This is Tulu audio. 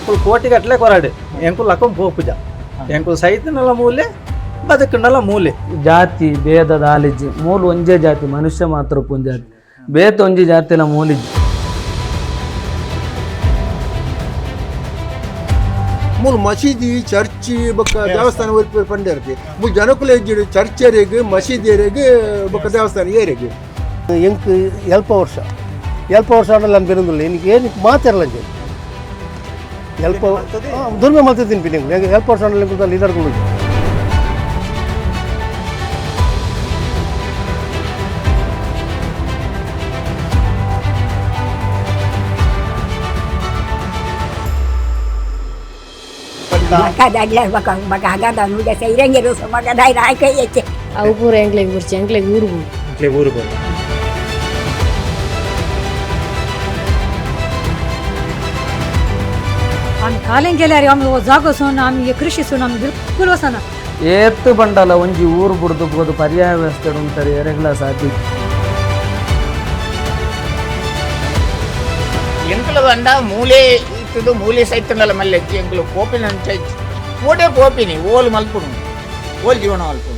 ಎಂಕುಲು ಕೋಟಿಗಟ್ಲೆ ಕೊರಾಡು, ಎಂಕುಲು ಅಕಂ ಪೋಪುಜ. ಎಂಕುಲು ಸೈತನಲ ಮೂಲೆ, ಬದುಕುಂಡಲ ಮೂಲೆ. ಜಾತಿ ಭೇದ ದಾಲಿಜ್ಜಿ. ಮೂಲು ಒಂಜೇ ಜಾತಿ, ಮನುಷ್ಯ ಮಾತ್ರ ಉಪ್ಪುನ ಜಾತಿ. ಬೇತೆ ಒಂಜಿ ಜಾತಿಲ ಮೂಲಿಜ್ಜಿ. ಮೂಲು ಮಸೀದಿ, ಚರ್ಚ್ ಬೊಕ್ಕ ದೇವಸ್ಥಾನ ಒರಿಪು ಪಂಡೇರ್ತಿ. ಮೂಲು ಜನಕುಲು ಇಜ್ಜಿಡು ಚರ್ಚೆರೆಗ್, ಮಸೀದಿಯರೆಗ್ ಬೊಕ್ಕ ದೇವಸ್ಥಾನ ಏರೆಗ್. ಎಂಕ್ ಎಲ್ಪ ವರ್ಷ, ಎಲ್ಪ ವರ್ಷ ಆಂಡಲ ನಾನು ಬೆರಂದುಲ್ಲ. എനിക്ക് ಏನಕ್ಕೆ ಮಾತಿರಲ್ಲ. ಎಲ್ಪ ದುರ್ಮೆ ಮಲ್ತ ತಿನ್ಪಿ. ನಿಂಗೆ ಎಲ್ಪ ವರ್ಷ ಆಂಡಲ ಲೀಡರ್ಗಳು. म्हाका धाडल्यार म्हाका म्हाका हांगा धाडून उद्या सैऱ्यांगेर वचून म्हाका दायरा आयकय येचे. ಅವು ಪೂರ ಎಂಕ್ಲೆಗ್ ಬುಡ್ಚಿ, ಎಂಕ್ಲೆಗ್ ಊರು ಬೋಡು. ಎಂಕ್ಲೆ ಊರು ಬೋಡು. आमी खालें गेल्यार आमी हो जागो सोडून, आमी हे कृषी सोडून आमी बिलकुल वचना. ಏತ್ ಬಂಡಲ ಒಂಜಿ ಊರು ಬುಡ್ದು ಪೋದು ಪರ್ಯಾಯ ವ್ಯವಸ್ಥೆ ಉಂತಾರೆ ಎರೆಗ್ಲ ಸಾಧ್ಯ. ಎಂಕುಲು ಬಂಡ ಮೂಲೆ ಇತ್ತದು, ಮೂಲೆ ಸೈತನಲ್ಲ ಮಲ್ಲೆತ್ತಿ. ಎಂಕುಲು ಪೋಪಿನ ಅಂಚ ಇಜ್ಜಿ. ಓಡೆ ಪೋಪಿನಿ? ಓಲು ಮಲ್ಪುನು, ಓಲ್ ಜೀವನ ಮಲ್ಪುನು.